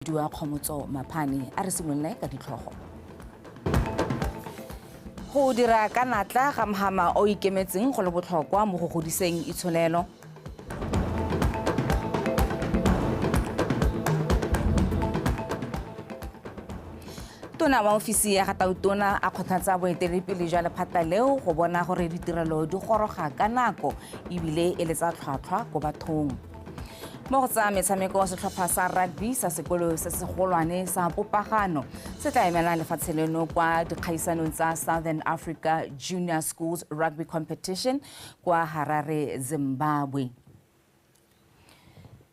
Bidiwa Kgomotso Maphane. A re simolole ka ditlhogo. Go dira ka natla ga mhama o ikemetseng go le botlhokwa mo go godiseng itsholelo. Tona wa ofisi ya ga Tautona a kgothatsa boeteledipele jwa lephata leo go bona gore ditirelo di goroga ka nako ebile e le tsa tlhwatlhwa ko bathong. Mo go tsa metshameko, setlhopha sa rugby sa sekolo se segolwane sa Popagano se tla emela lefatshe leno kwa dikgaisanong tsa Southern Africa Junior Schools Rugby Competition kwa Harare, Zimbabwe.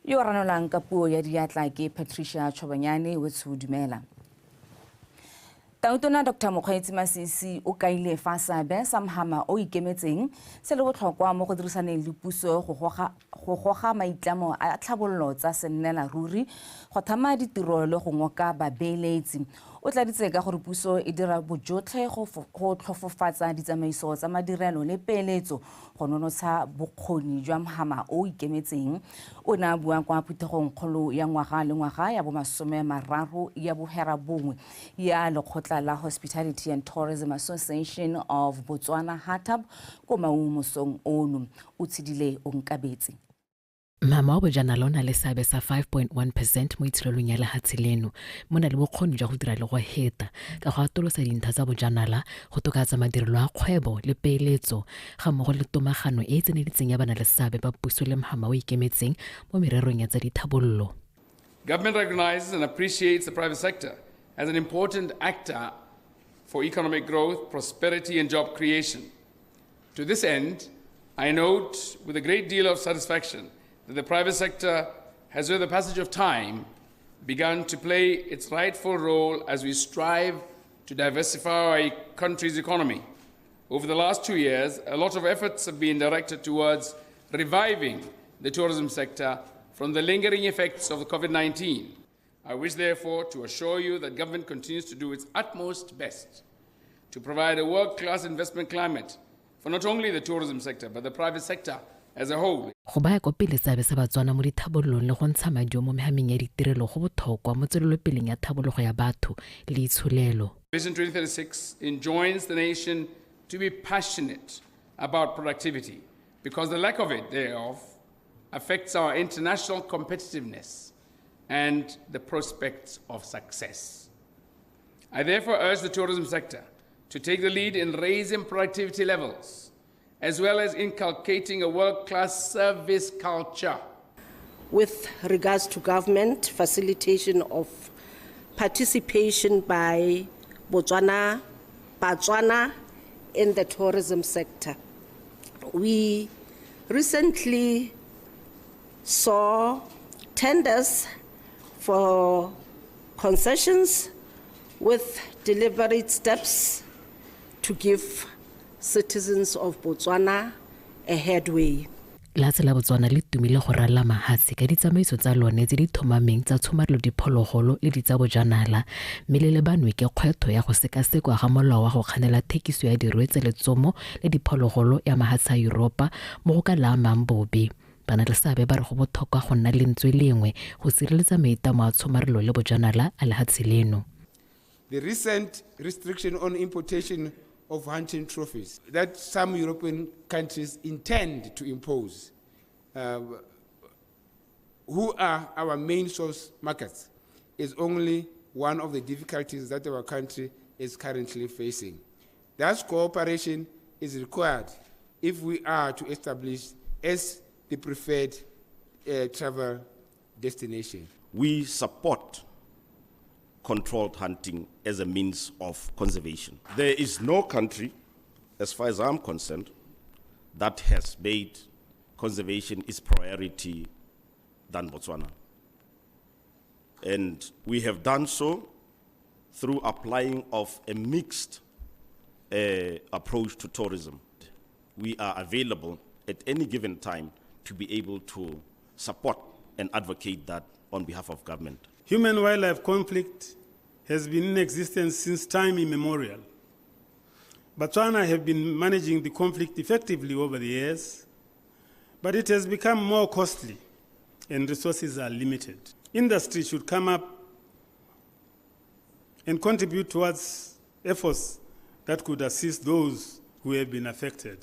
Yo ranolang ka puo ya diatla ke Patricia Chobanyane. Wetsho, dumela. Tautona Dr Mokgweetsi Masisi o kaile fa seabe sa mhama o ikemetseng se le botlhokwa mo go dirisaneng le puso go goga maitlamo a tlhabololo tsa sennela ruri, go thama ditiro le go ngoka babeeletsi. O tladitse ka gore puso e dira bojotlhe go tlhofofatsa ditsamaiso tsa madirelo le peeletso go nonotsha bokgoni jwa mhama o ikemetseng. O ne a bua kwa phuthegong kgolo ya ngwaga le ngwaga ya bomasome mararo ya boferabongwe ya lekgotla la Hospitality and Tourism Association of Botswana, HATAB, ko Maung mosong ono. O tshedile o nkabetse. Mhama wa bojanala o na le seabe sa 5.1% mo itsholelong ya lehatshe leno, mo na le bokgoni jwa go dira le go heta ka go atolosa dintlha tsa bojanala, go tokafatsa madirelo a kgwebo le peeletso, ga mmogo le tomagano e e tseneletseng ya bana le seabe ba puso le mhama o ikemetseng mo mererong ya tsa dithabololo. Government recognizes and appreciates the private sector as an important actor for economic growth, prosperity, and job creation. To this end, I note with a great deal of satisfaction that the private sector has, with the passage of time, begun to play its rightful role as we strive to diversify our country's economy. Over the last 2 years, a lot of efforts have been directed towards reviving the tourism sector from the lingering effects of the COVID 19. I wish, therefore, to assure you that government continues to do its utmost best to provide a world class investment climate for not only the tourism sector, but the private sector as a whole. Go baya kwa pele seabe sa Batswana mo dithabololong le go ntsha madio mo mehameng ya ditirelo go botlhokwa mo tswelelopeleng ya thabologo ya batho le itsholelo. Vision 2036 enjoins the nation to be passionate about productivity because the lack of it thereof affects our international competitiveness and the prospects of success. I therefore urge the tourism sector to take the lead in raising productivity levels as well as inculcating a world class service culture. With regards to government facilitation of participation by Botswana, Botswana in the tourism sector. We recently saw tenders for concessions with deliberate steps to give citizens of Botswana a headway. Lehatshe la Botswana le tumile go ralala mahatshe ka ditsamaiso tsa lone tse di tlhomameng tsa tshomarelo diphologolo le ditsa bojanala, mme le lebanwe ke kgwetlho ya go sekasekwa ga molao wa go kganela thekiso ya dirwe tse letsomo le diphologolo ya mahatshe a Yuropa mo go ka le amang bobe. Bana le seabe ba re go botlhokwa go nna lentswe lengwe go sireletsa maitlamo a tshomarelo le bojanala a lehatshe leno. The recent restriction on importation of hunting trophies that some European countries intend to impose, who are our main source markets, is only one of the difficulties that our country is currently facing. Thus, cooperation is required if we are to establish as the preferred travel destination. We support controlled hunting as a means of conservation. There is no country, as far as I'm concerned, that has made conservation its priority than Botswana. And we have done so through applying of a mixed approach to tourism. We are available at any given time to be able to support and advocate that on behalf of government. Human wildlife conflict has been in existence since time immemorial. Botswana have been managing the conflict effectively over the years, but it has become more costly and resources are limited. Industry should come up and contribute towards efforts that could assist those who have been affected.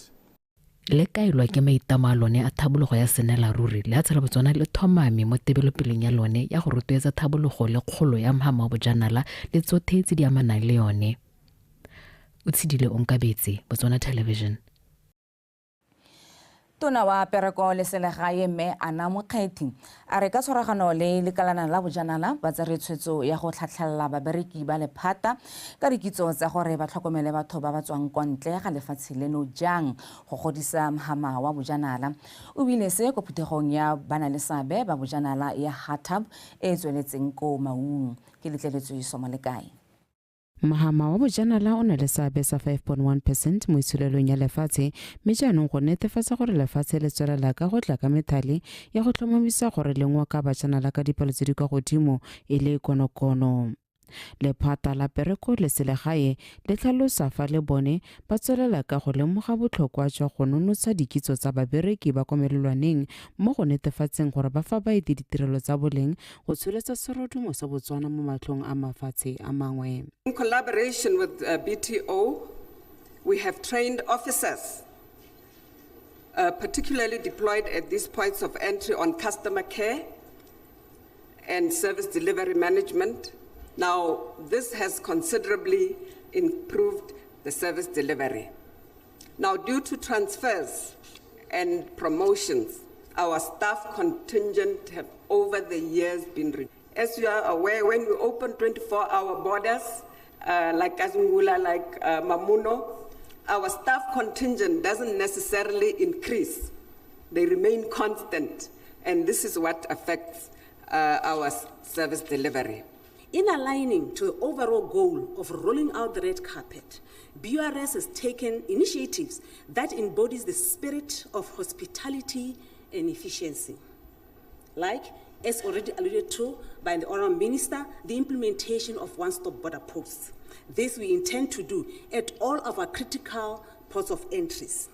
Le kaelwa ke maitlamo a lone a thabologo ya senelaruri lehatshe la Botswana le thomame mo tebelopeleng ya lone ya go rotloetsa thabologo le kgolo ya mhama wa bojanala le tsothe tse di amanang le yone. O tshedile Onkabetse, Botswana Television. Tona wa pereko le selegae mme Anna Mokgethi a re ka tshwaragano le lekalana la bojanala ba tsere tshwetso ya go tlhatlhelela babereki ba lephata ka dikitso tsa gore ba tlhokomele batho ba ba tswang kwa ntle ga lefatshe leno jang go godisa mhama wa bojanala. O buile se ko phuthegong ya banaleseabe ba bojanala ya Hatab e tsweletseng ko Maung. Ke letleletswe Somolekae. Mohama wa bojanala o na le seabe sa 5.1% mo itsholelong ya lefatshe, mme jaanong go netefatsa gore lefatshe le tswelela ka go tla ka methale ya go tlhomamisa gore le ngoka bajanala ka dipalo tse di kwa godimo e le konokono. Lephata la pereko le selegae le tlhalosa fa le bone ba tswelela ka go lemoga botlhokwa jwa go nonotsha dikitso tsa babereki ba kwa melelwaneng mo go netefatseng gore ba fa baeti ditirelo tsa boleng go tsholetsa serodumo sa Botswana mo matlhong a mafatshe a mangwe. In collaboration with BTO, we have trained officers, particularly deployed at these points of entry on customer care and service delivery management. Now, this has considerably improved the service delivery. Now, due to transfers and promotions, our staff contingent have over the years been reduced. As you are aware, when we open 24-hour borders, like Kazungula, like Mamuno, our staff contingent doesn't necessarily increase. They remain constant, and this is what affects our service delivery. In aligning to the overall goal of rolling out the red carpet, BRS has taken initiatives that embodies the spirit of hospitality and efficiency. Like, as already alluded to by the Honourable Minister, the implementation of one-stop border posts. This we intend to do at all of our critical ports of entries.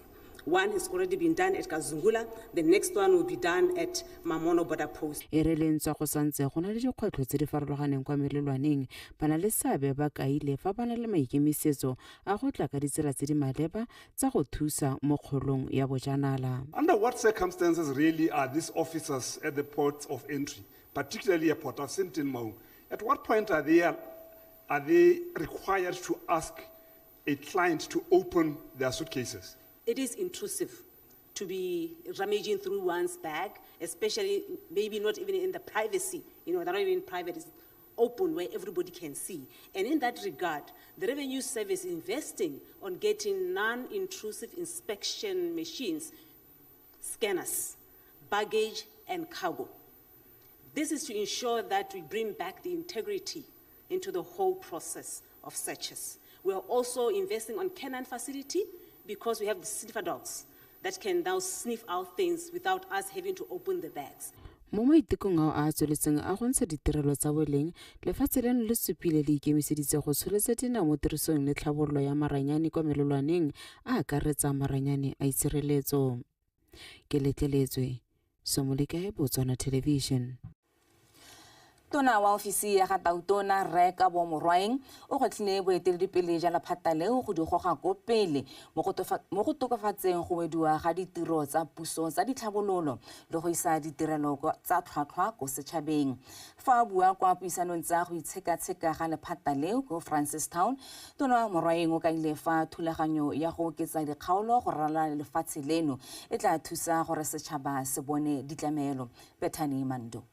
One has already been done at Kazungula. The next one will be done at Mamono border post. E re le ntswa go santse go na le dikgwetlho tse di farologaneng kwa melelwaneng, ba na le seabe ba kaile fa ba na le maikemisetso a go tla ka ditsela tse di maleba tsa go thusa mo kgolong ya bojanala. Under what circumstances really are these officers at the ports of entry, particularly a port of Sintin Maung? At what point are they required to ask a client to open their suitcases? It is intrusive to be rummaging through one's bag, especially maybe not even in the privacy, you know, they're not even private, it's open where everybody can see. And in that regard, the Revenue Service is investing on getting non-intrusive inspection machines, scanners, baggage and cargo. This is to ensure that we bring back the integrity into the whole process of searches. We are also investing on canine facility because we have the sniffer dogs that can now sniff out things without us having to open the bags. Mo maitekong ao a tsweletseng a go ntsha ditirelo tsa boleng, lefatshe leno le supile le ikemiseditse go tsholetsa dinao mo tirisong le tlhabololo ya maranyane kwa melelwaneng a akaretsa maranyane a itshireletso. Ke letleletswe, Somolekae, Botswana Television. Tona wa ofisi ya ga Tautona Rre Kabo Morwaeng o gwetlhile boeteledipele ja lephata leo go di goga ko pele mo go tokafatseng go wediwa ga ditiro tsa puso tsa ditlhabololo le go isa ditirelo tsa tlhwatlhwa ko setšhabeng. Fa a bua kwa puisanong tsa go itshekatsheka ga lephata leo ko Francistown, Tona Morwaeng o kaile fa thulaganyo ya go oketsa dikgaolo go ralala lefatshe leno e tla thusa gore setšhaba se bone ditlamelo. Bethany Mando.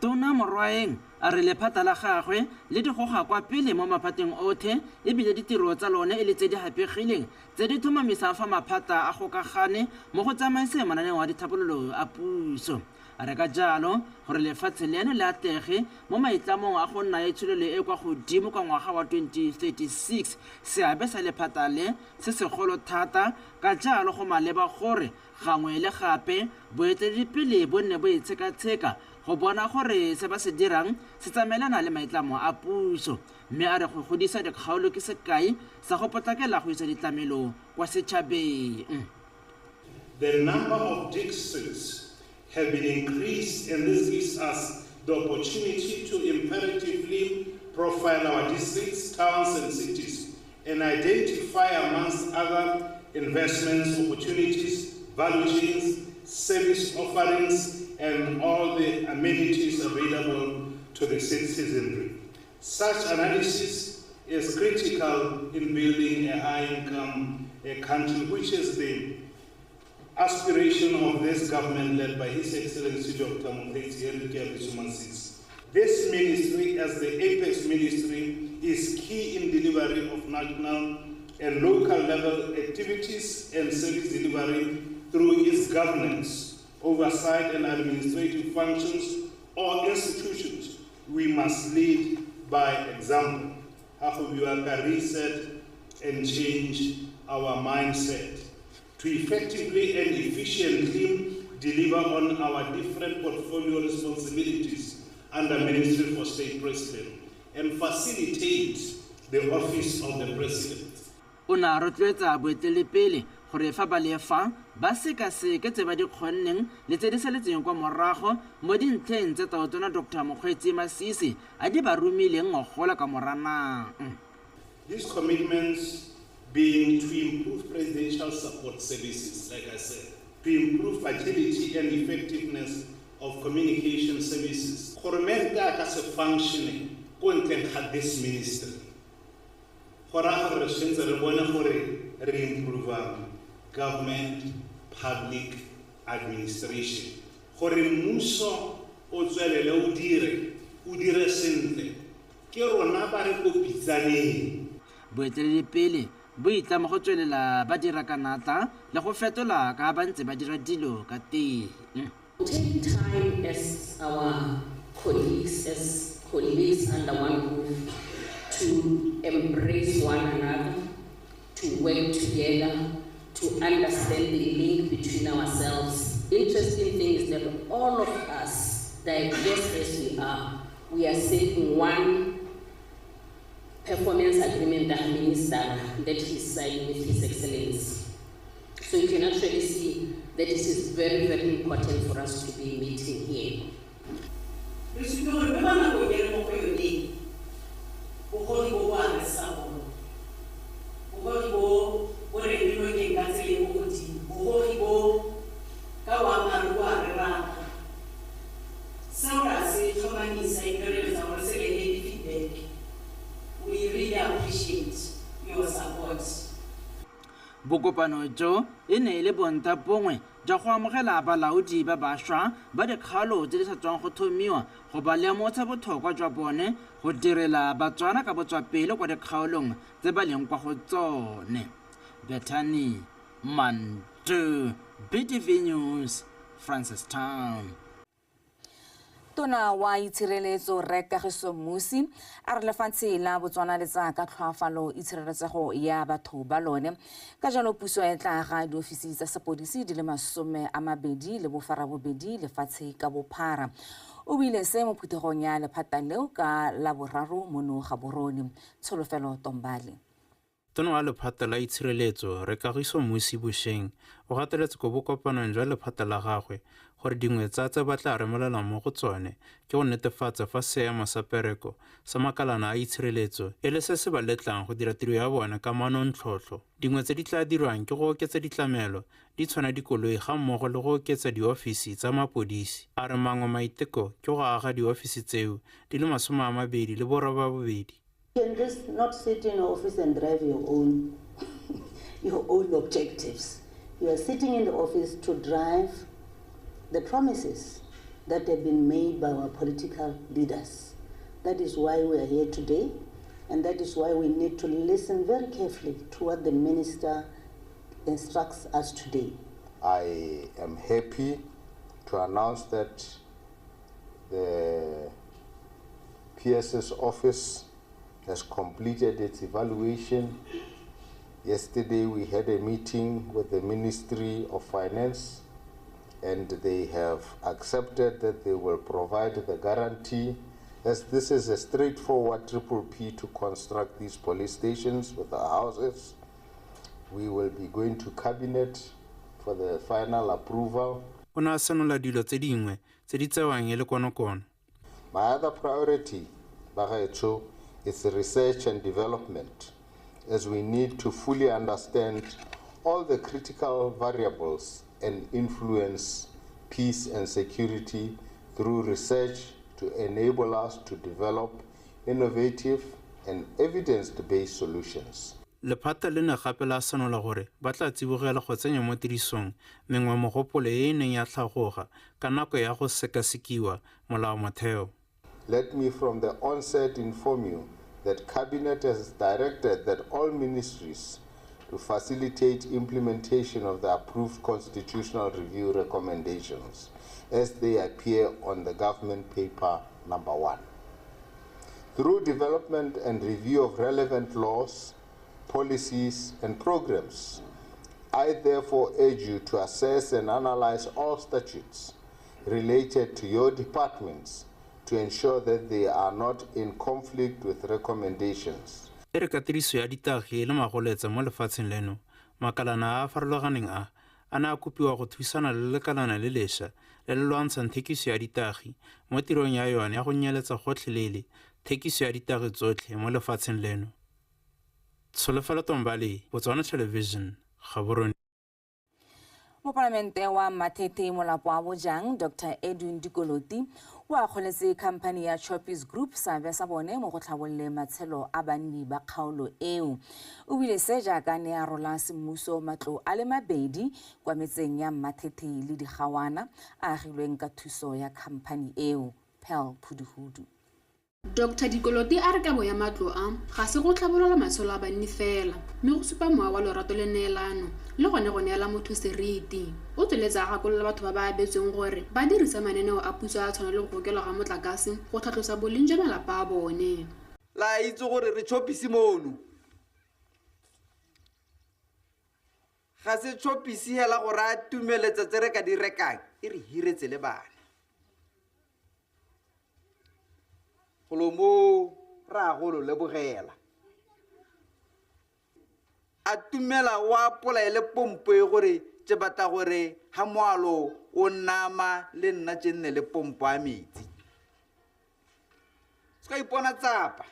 Tona Morwaeng a re lephata la gagwe le di goga kwa pele mo maphateng otlhe ebile ditiro tsa lone e le tse di hapegileng tse di tlhomamisang fa maphata a gokagane mo go tsamaiseng mananeo a ditlhabololo a puso. A re ka jalo gore lefatshe leno le atlege mo maitlamong a go nna itsholelo e kwa godimo ka ngwaga wa 2036, seabe sa lephata le se segolo thata, ka jalo go maleba gore gangwe le gape boeteledipele bo nne bo itshekatsheka go bona gore se ba se dirang se tsamaelana le maitlamo a puso. Mme a re go godisa dikgaolo ke sekai sa go potlakela go isa ditlamelo kwa setšhabeng. The number of districts have been increased, and this gives us the opportunity to imperatively profile our districts, towns and cities, and identify, amongst other investments, opportunities, value chains, service offerings, and all the amenities available to the citizenry. Such analysis is critical in building a high-income country, which is the aspiration of this government led by His Excellency Dr. Mokgweetsi Eric Keabetswe Masisi. This ministry, as the apex ministry, is key in delivery of national and local level activities and service delivery through its governance, oversight and administrative functions or institutions. We must lead by example. How we can reset and change our mindset to effectively and efficiently deliver on our different portfolio responsibilities under Ministry for State President and facilitate the office of the President. O ne a rotloetsa boeteledipele gore fa ba le fa ba sekaseke tse ba di kgonneng le tse di saletseng kwa morago mo dintlheng tse tautona Dr. Mokgweetsi Masisi a di ba romileng ngogola ka Moranang. These commitments being to improve presidential support services, like I said, to improve agility and effectiveness of communication services. Goromente a ka se functioning ko ntleng ga this ministry. Go raya gore re tshwanetse re bone gore re improve government public administration. Gore mmuso o tswelele o dire, o dire sentle. Ke rona ba re ko pitsaneng. Boeteledipele bo itlama go tswelela ba dira ka natla le go fetola ka ba ntse ba dira dilo ka teng. Take time as our colleagues, as colleagues under one roof, to embrace one another, to work together, to understand the link between ourselves. Interesting thing is that all of us, diverse as we are saying one performance agreement that minister that he signed with His Excellency. So you can actually see that it is very, very important for us to be meeting here. Re supe gore mo nakong e re mo go yone, bogogi bo bo a re sa bona. Bogogi bo bo re eme nokeng ka tsela e ko godimo. Bogogi bo ka boammaaruri bo a re rata. Seo re a se tlhomamisa ebile re eletsa gore se re neele feedback. We really appreciate your support. Bokopano jo e ne e le bontlha bongwe jwa go amogela balaodi ba bašwa ba dikgaolo tse di sa tswang go thomiwa go ba lemotsha botlhokwa jwa bone go direla Batswana ka botswapele kwa dikgaolong tse ba leng kwa go tsone. Bethany Mantu, BTV News, Francistown. Tona wa Itshireletso Rre Kagiso Mmusi a re lefatshe la Botswana le tsaya ka tlhoafalo itshireletsego ya batho ba lone. Ka jalo puso e tla aga diofisi tsa sepodisi di le 28 lefatshe ka bophara. O buile se mo phuthegong ya lephata leo ka Laboraro mono Gaborone. Tsholofelo Tombale. Tona wa lephata la Itshireletso Rre Kagiso Mmusi bošeng o gateletse ko bokopanong jwa lephata la gagwe gore dingwe tsa tse ba tla remolelang mo go tsone ke go netefatsa fa seemo sa pereko sa makalana a itshireletso e le se se ba letlang go dira tiro ya bona ka manontlhotlho. Dingwe tse di tla dirwang ke go oketsa ditlamelo di tshwana dikoloi ga mmogo le go oketsa diofisi tsa mapodisi. A re mangwe maiteko ke go aga diofisi tseo di le 28. You can just not sit in your office and drive your own objectives. You are sitting in the office to drive the promises that have been made by our political leaders. That is why we are here today, and that is why we need to listen very carefully to what the minister instructs us today. I am happy to announce that the PSS office has completed its evaluation. Yesterday we had a meeting with the Ministry of Finance, and they have accepted that they will provide the guarantee, as this is a straightforward triple P to construct these police stations with the houses. We will be going to cabinet for the final approval. O ne a senola dilo tse dingwe tse di tsewang e le konokono. My other priority, bagaetsho, its research and development, as we need to fully understand all the critical variables and influence peace and security through research to enable us to develop innovative and evidence-based solutions. Lephata le ne gape la senola gore ba tla tsibogela go tsenya mo tirisong mengwe mogopolo e e neng ya tlhagoga ka nako ya go sekasekiwa molaomotheo. Let me from the onset inform you that Cabinet has directed that all ministries to facilitate implementation of the approved constitutional review recommendations as they appear on the government paper number 1. Through development and review of relevant laws, policies and programs, I therefore urge you to assess and analyze all statutes related to your departments to ensure that they are not in conflict with recommendations. E re ka tiriso ya ditagi e le magoletsa mo lefatsheng leno, makalana a a farologaneng a ne a kopiwa go thusana le lekalana le lešwa le le lwantshang thekiso ya ditagi mo tirong ya yone ya go nyeletsa gotlhelele thekiso ya ditagi tsotlhe mo lefatsheng leno. Tsholofelo Tombale, Botswana Television, Gaborone. Mopalamente wa Matete Molapo wa Bojang, Dr. Edwin Dikoloti, o akgoletse khamphani ya Choppies Group seabe sa bone mo go tlhabololeng matshelo a banni ba kgaolo eo. O buile se jaaka ne a rola semmuso matlo a le mabedi kwa metseng ya Matete le Digawana a agilweng ka thuso ya khamphani eo. Pearl Phuduhudu. Dr. Dikoloti a re kabo ya matlo a ga se go tlhabolola matshelo a banni fela, mme go supa mowa wa lorato le neelano le gone go neela motho seriti. O tsweletse a gakolola batho ba ba abetsweng gore ba dirise mananeo a puso a tshwana le go gokelwa ga motlakase go tlhatlosa boleng jwa malapa a bone. La itse gore re Choppies mono. Ga se Choppies hela gore a tumeletsa tse re ka di rekang, e re hiretse le bana. Golo mo ra golo lebogela. A tumela wa pola le pompo e gore tse batla gore ha moalo o nama le nna tse nne le pompo a metsi. Se ka ipona tsapa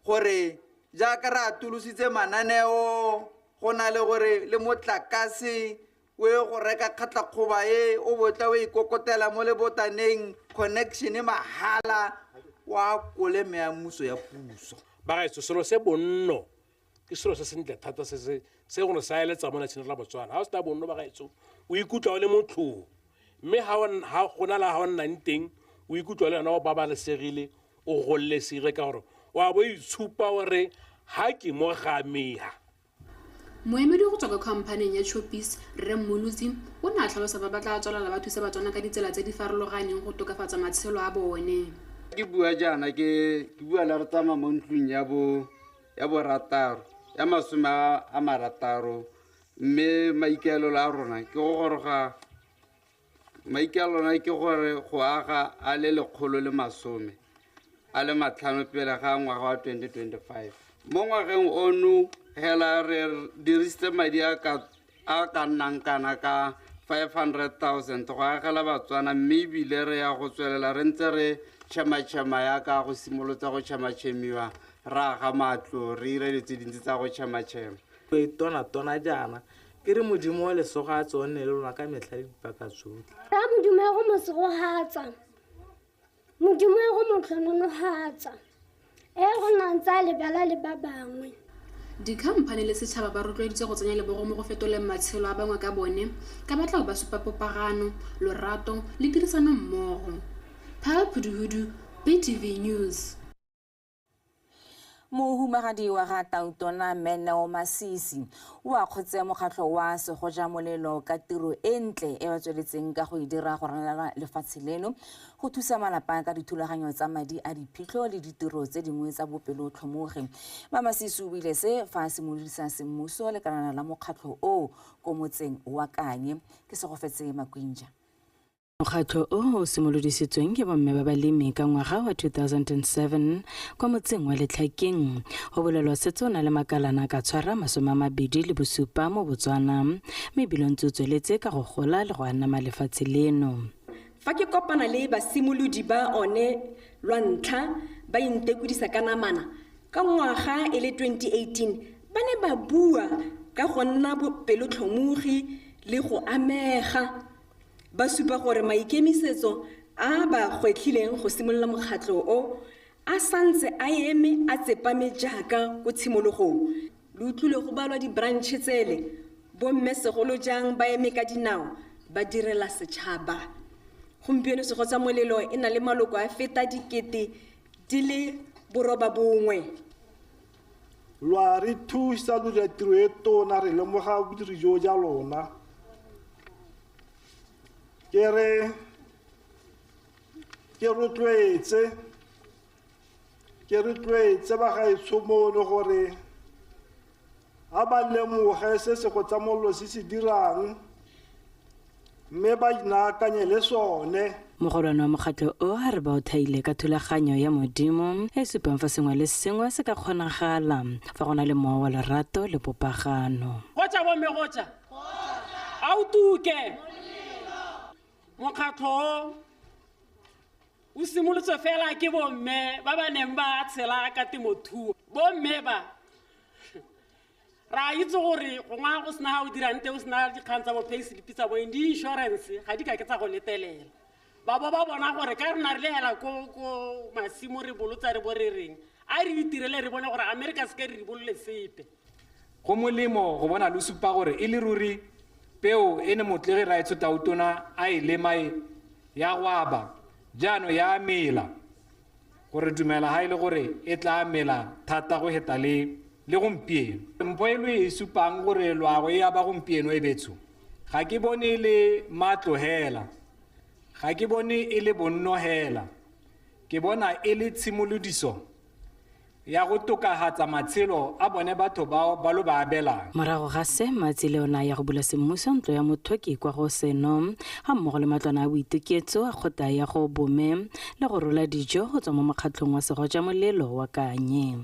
gore jaaka re atolositse mananeo go na le gore le motlakase o ye go reka kgatlakgoba e o botla o ikokotela mo lebotaneng connection e mahala wa koleme ya mmuso ya puso. Bagaetsho, selo se bonno ke selo se sentle thata se se go sa eletsa mo lefatsheng la Botswana. Ha o sena bonno bagaetsho, o ikutlwa o le motlhong, mme ha go na le ha o nnang teng o ikutlwa le yona o babalesegile, o gololesegile ka gore wa bo itshupa gore ha ke mo gamega. Moemedi go tswa kwa khamphaneng ya Choppies, Rre Mmolotsi, o ne a tlhalosa ba batla tswelela ba thusa Batswana ka ditsela tse di farologaneng go tokafatsa matshelo a bone. Ke bua jaana ke bua la re tsamaya mo ntlong ya bo ya borataro ya 60, mme maikaelelo a rona ke go goroga, maikaelelo a ke gore go aga a le 150 pele ga ngwaga wa 2025. Mo ngwageng ono hela re dirisitse madi a ka nnang kana ka 500,000 go agela Batswana, mme ebile re ya go tswelela re ntse re tšhematšhema yaka go simolotsa go tšhematšhemiwa, re aga matlo, re ira dilo tse dintsi tsa go tšhematšhema. E tona-tona jaana ke re Modimo wa lesogo a tsone le lona ka metlha le dipaka tsotlhe. Ra Modimo ya go mo segogatsa, Modimo ya go mo tlhonologatsa, e go nang tsa lebala le ba bangwe. Dikhamphane le setšhaba ba rotloeditse go tsenya lebogo mo go fetoleng matshelo a bangwe ka bone ka ba tla ba supa popagano, lorato le tirisano mmogo. Pearl Phuduhudu, BTV News. Mohumagadi wa ga Tautona Meneo Masisi o akgotse mokgatlho wa Segoja Molelo ka tiro e ntle e ba tsweletseng ka go e dira go ralala lefatshe leno go thusa malapa ka dithulaganyo tsa madi a diphitlho le ditiro tse dingwe tsa bopelotlhomogi. Masisi o buile se fa a simolodisa semmuso lekalana la mokgatlho oo ko motseng wa Kanye. Ke Segofetse Makwinja. Mokgatlho o o simolodisitsweng ke bomme ba balemi ka ngwaga wa 2007 kwa motseng wa Letlhakeng go bolelwa setse o na le makalana ka tshwara 27 mo Botswana, mme ebile ntse o tsweletse ka go gola le go anama lefatshe leno. Fa ke kopana le basimolodi ba one lwa ntlha ba intekodisa ka namana ka ngwaga e le 2018 ba ne ba bua ka go nna pelotlhomogi le go amega ba supa gore maikemisetso a ba gwetlhileng go simolola mokgatlho o a santse a eme a tsepame jaaka ko tshimologong. Le utlwile go balwa di-branch tsele bomme segolo jang ba eme ka dinao ba direla setšhaba. Gompieno Segotsa Molelo e na le maloko a feta 9,000. Lwa re thusa lo dira tiro e tona re lemoga bodiri jo ja lona. Ke re ke rotloetse bagaetsho mono gore ga ba lemoge se Segotsa Molelo se se dirang mme ba inaakanye le sone. Mogolwane wa mokgatlho o a re ba o thaile ka thulaganyo ya Modimo e supang fa sengwe le sengwe se ka kgonagala fa go na le mowa wa lerato le popagano. Gotsa bomme gotsa. A o tuke. Mokgatlho o o simolotswe fela ke bomme ba ba neng ba tshela ka temothuo. Bomme ba ra itse gore gongwe go sena ga o dirang teng o sena dikgang tsa bo payslip tsa bo di-insurance ga di ka ke tsa go letelela. Ba bo ba bona gore ka rena re le hela ko masimo re bolotsa re bo re reng a re itirele re bone gore America se ke re ribolole sepe. Go molemo go bona lo supa gore e le ruri peo e ne motlege raetsho tautona a e lema ya go aba jaanong ya mela gore dumela ha e le gore e tla mela thata go heta le gompieno. Mpho e lo e supang gore loago e aba gompieno e betsho ga ke bone le matlo hela, ga ke bone e le bonno hela, ke bona e le tshimolodiso ya go tokafatsa matshelo a bone batho bao ba lo ba abelang. Morago ga se Matsile o ne ya go bula semmuso ntlo ya mothoki kwa go seno ga mmogo le matlwana a boiteketso a kgota ya go bome le go rola dijo go tswa mo mokgatlhong wa Segotsa Molelo wa Kanye.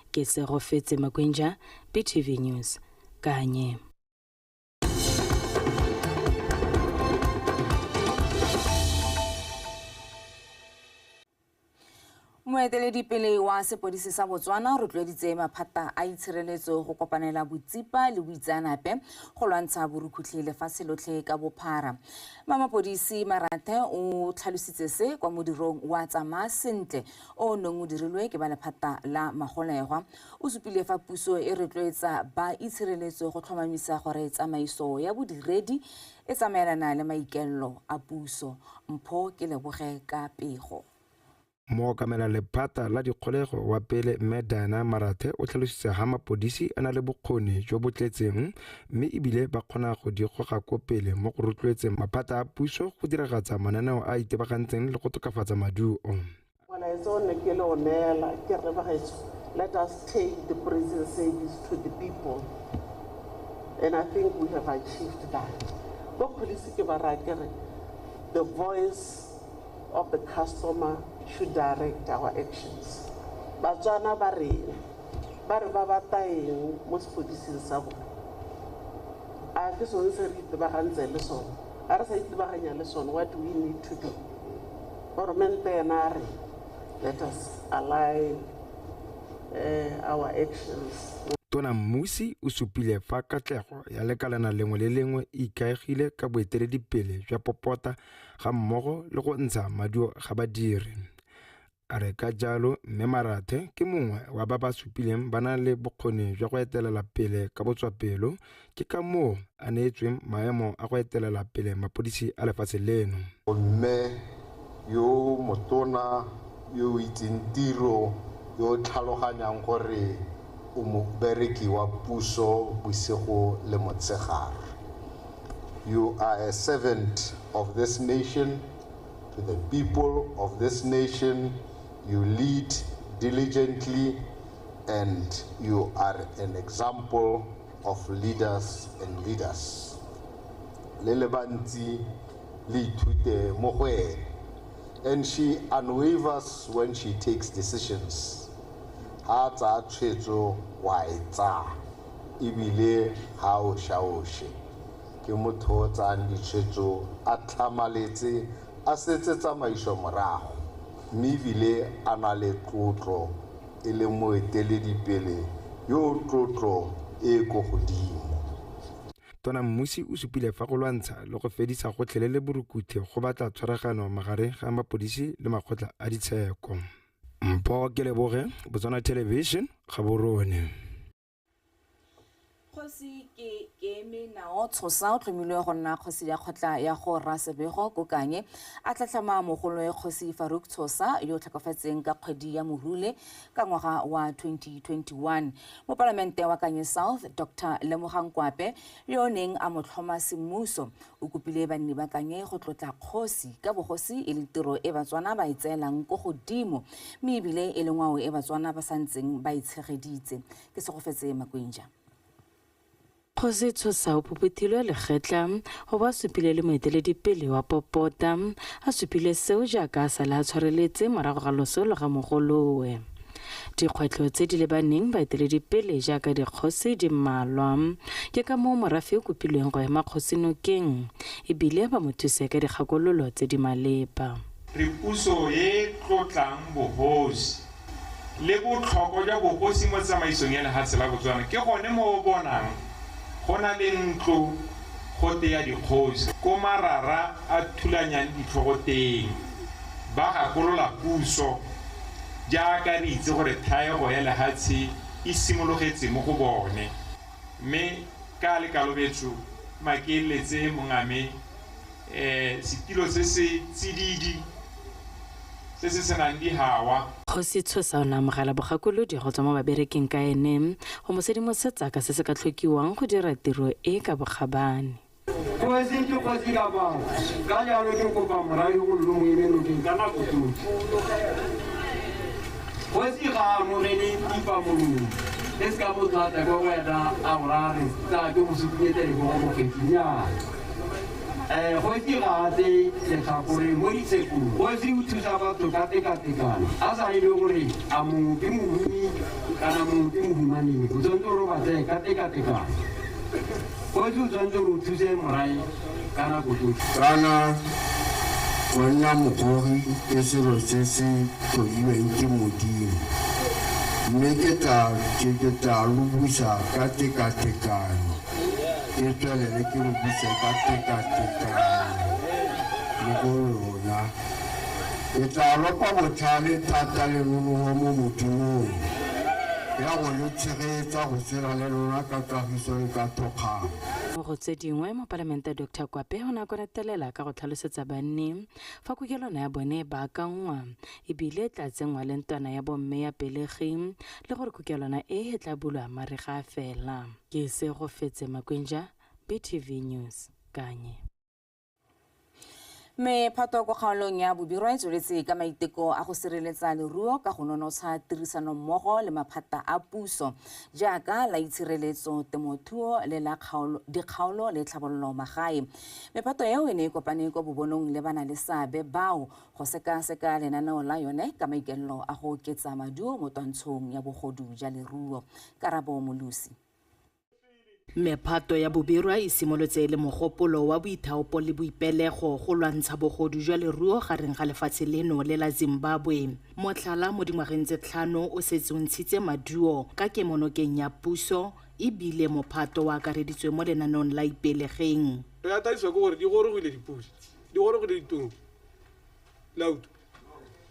Ke Segofetse Makwenja, BTV News, Kanye. Moeteledipele wa sepodisi sa Botswana o rotloeditse maphata a itshireletso go kopanela botsipa le boitseanape go lwantsha borukhutlhi lefatshe lotlhe ka bophara. Mamapodisi Marathe o tlhalositse se kwa modirong wa Tsamaya Sentle o neng o dirilwe ke ba lephata la magolegwa. O supile fa puso e rotloetsa ba itshireletso go tlhomamisa gore tsamaiso ya bodiredi e tsamaelana le maikaelelo a puso. Mpho ke leboge ka pego. Mookamela lephata la dikgolego wa pele mme Diana Marathe o tlhalositse ha mapodisi a na le bokgoni jo bo tletseng mme ebile ba kgona go di goga ko pele mo go rotloetseng maphata a puso go diragatsa mananeo a itebagantseng le go tokafatsa maduo. Molaetsa o ne ke le o neela ke re bagaetsho, let us take the prison service to the people, and I think we have achieved that. Bo police ke ba raya ke re the voice of the customer should direct our actions. Batswana ba reng ba re ba batla eng mo sepodising sa bone? A ke sone se re itebagantse le sone? A re sa itebaganya le sone, what do we need to do? Goromente ena a re let us align our actions. Tona Mmusi o supile fa katlego ya lekalana lengwe le lengwe e ikaegile ka boeteledipele jwa popota ga mmogo le go ntsha maduo ga badiri. A re ka jalo mme Marathe ke mongwe wa ba ba supileng ba na le bokgoni jwa go etelela pele ka botswapelo, ke ka moo a neetsweng maemo a go etelela pele mapodisi a lefatshe leno. Mme yo motona yo itseng tiro yo tlhaloganyang gore o mobereki wa puso bosigo le motshegare. You are a servant of this nation, to the people of this nation. You lead diligently and you are an example of leaders and leaders. Le le bantsi le ithute mo go ene. And she unwavers when she takes decisions. Ha tsa tshwetso wa e tsaya ebile ha o shaoshe. Ke motho o tsayang ditshwetso a tlhamaletse a setse tsamaiso morago. Mme ebile a na le tlotlo e le moeteledipele yo tlotlo e ko godimo. Tona Mmusi o supile fa go lwantsha le go fedisa gotlhelele borukutlhi go batla tshwaragano magareng ga mapodisi le makgotla a ditsheko. Mpho Keleboge, Botswana Television, Gaborone. Kgosi ke Keme Nao Tshosa o tlhomilwe go nna kgosi ya kgotla ya go Rasebego ko Kanye, a tlhatlhama mogolowe kgosi Farouk Tshosa yo o tlhokafetseng ka kgwedi ya Morule ka ngwaga wa 2021. Mopalamente wa Kanye South Dr Lemogang Kwape yo o neng a mo tlhoma semmuso o kopile banni ba Kanye go tlotla kgosi ka bogosi e le tiro e Batswana ba e tseelang ko godimo, mme ebile e le ngwao e Batswana ba santseng ba e tshegeditse. Ke Segofetse Makwinja. Kgosi Tshosa o phophothilwe lekgetla go ba supile le moeteledipele wa popota, a supile seo jaaka a sale a tshwareletse morago ga loso lo ga mogolowe. Dikgwetlho tse di lebaneng baeteledipele jaaka dikgosi di mmalwa, ke ka moo morafe o kopilweng go ema kgosi nokeng ebile ba mo thuse ka dikgakololo tse di maleba. Re puso e tlotlang bogosi le botlhokwa jwa bogosi mo tsamaisong ya lefatshe la Botswana, ke gone mo o bonang go na le ntlo gote ya dikgosi ko marara a thulanyang ditlhogo teng, ba gakolola puso jaaka re itse gore thaego ya lehatshe e simologetse mo go bone. Mme ka le kalobetso makeletse mongame setilo se se tsididi se se senang dihawa. Kgosi Tshosa o ne a amogela bogakolodi go tswa mo babereking ka ene go mo sedimosetsa ka se se ka tlhokiwang go dira tiro e ka bokgabane. Kgosi ke kgosi ka batho, ka jalo ke kopa morafe go lo mo eme nokeng ka nako tsotlhe. Kgosi ga a amogele tipamolomo, e se ka motho a tla kwa go wena a go raya re tsaya ke mo sukunyetsa lebogo mo kgwetsing. Nnyaa. Kgosi ga a tseye letlhakore mo ditshekong. Kgosi o thusa batho ka tekatekano, a sa e le gore a mongwe ke mohumi kana mongwe ke mohumanegi, o tshwanetse gore o ba tseye ka tekatekano. Kgosi o tshwanetse gore o thuse morae ka nako tsotlhe. Kana go nna mogogi ke selo se se tlhodilweng ke Modimo, mme ke tla lo busa ka tekatekano. Ke tswelele ke lo buse ka tekatekano mo go lona. Ke tla lopa botlhale thata le nonofo mo Modimong ya go le tshegetsa go tshela le lona ka kagiso le ka thokgamo. Mo go tse dingwe, mopalamente Dr Kwape o ne a konetelela ka go tlhalosetsa banni fa kokelwana ya bone e baakangwa ebile e tla tsenngwa le ntlwana ya bomme ya pelegi le gore kokelwana e e tla bulwa mariga fela. Ke Segofetse Makwinja, BTV News, Kanye. Mephato ko kgaolong ya Bobirwa e tsweletse ka maiteko a go sireletsa leruo ka go nonotsha tirisanommogo le maphata a puso jaaka la itshireletso, temothuo le la dikgaolo le tlhabololo magae. Mephato eo e ne e kopane kwa Bobonong le bana le seabe bao go sekaseka lenaneo la yone ka maikaelelo a go oketsa maduo mo twantshong ya bogodu jwa leruo. Karabo Molusi. Mephato ya Bobirwa e simolotse le mogopolo wa boithaopo le boipelego go lwantsha bogodu jwa leruo gareng ga lefatshe leno le la Zimbabwe. Motlhala mo dingwageng tse 5 o setse o ntshitse maduo ka kemonokeng ya puso ebile mophato o akareditswe mo lenaneong la Ipelegeng. Re atadiswa ke gore di gorogile dipodi, di gorogile ditonki, lauto.